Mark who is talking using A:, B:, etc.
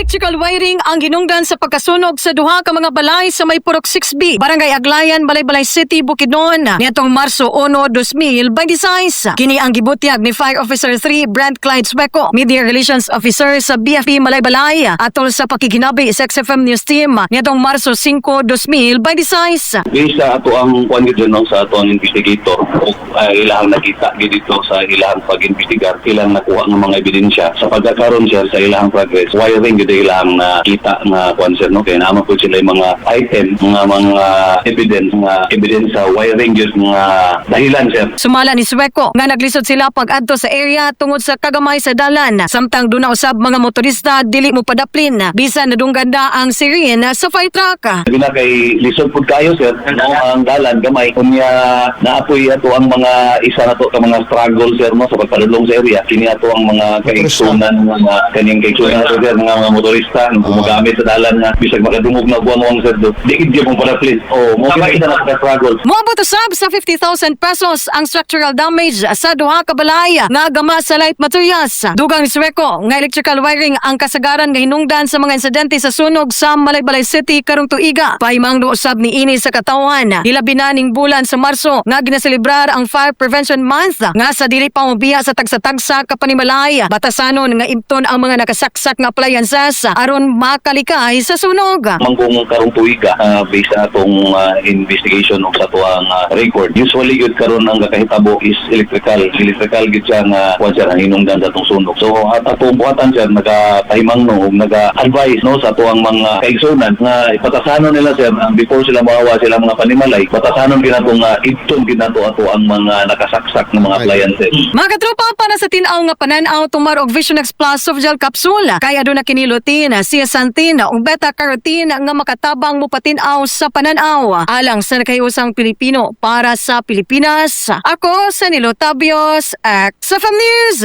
A: Electrical wiring ang hinungdan sa pagkasunog sa duha ka mga balay sa may Purok 6B, Barangay Aglayan, Malaybalay City, Bukidnon, niadtong Marso 1, 2026. Kini ang gibutyag ni Fire Officer 3 Brent Clyde Sueco, Media Relations Officer sa BFP Malaybalay, atol sa pakiginabi sa XFM News Team niadtong Marso 5, 2026.
B: Based sa ato ang kuan gid, no, sa ato ang investigator ug ilahang nakita gid dito sa ilahang pag-investigar, ilang nakuha ng mga ebidensya sa pagkakaroon, sir, sa ilahang progress, wiring gid ilahang nakita nga kuan, sir, no, kay naa man pud sila yung mga item, mga evidence, mga evidence sa wiring gid nga dahilan, sir.
A: Sumala ni Sueco nga naglisod sila pag-adto sa area tungod sa kagamay sa dalan. Samtang duna usab mga motorista dili mo padaplin bisan nadunggan na ang siren sa fire truck.
B: Sabi na kay lisod pud kayo, sir, no, ang dalan gamay, unya naapoy ato ang mga isa na to ka mga struggle, sir, no, sa pagpadulong sa area. Kini ato ang mga kaigsunan, mga kaning kaigsunan ato, sir, mga motorista nga gumagamit sa dalan nga bisag makadungog na buwang sir, do di gid mo para please oh mo kini isa na ka struggle.
A: Moabot usab sa 50,000 pesos ang structural damage sa duha ka balay nga gama sa light materials. Dugang ni Sueco nga electrical wiring ang kasagaran nga hinungdan sa mga insidente sa sunog sa Malaybalay City karong tuiga. Pahimangno usab ni ini sa katawhan. Hilabi na ning bulan sa Marso nga ginaselebrar ang Fire Prevention Month nga sa dili pa mobiya sa tagsa-tagsa ka panimalay. Batasanon nga ibton ang mga nakasaksak nga appliances aron makalikay sa sunog.
B: Manggong karong tuiga, based sa atong investigation ug sa atuang record, usually gyud karon ang kakahitabo is electrical. Electrical gyud siya nga kuan, sir, ang hinungdan sa atong sunog. So at atong buhatan, sir, nagapahimangno ug naga-advise, no, sa atuang mga kaigsunan nga ipatasanon nila, sir, ang before sila mahawa sila mga panimalay, batasanon gyud nato nga ibton gyud nato ato ang mga nakasaksak ng mga appliances.
A: Mga katropa, para sa tin-aw nga panan-aw, tumar og Vision X Plus soft gel capsule. Kay aduna kini lutein, zeaxanthin ug beta-carotene nga makatabang mo patin-aw sa panan-aw. Alang sa nakahiusang Pilipino para sa Pilipinas. Ako sa Nilo Tabios, XFM News.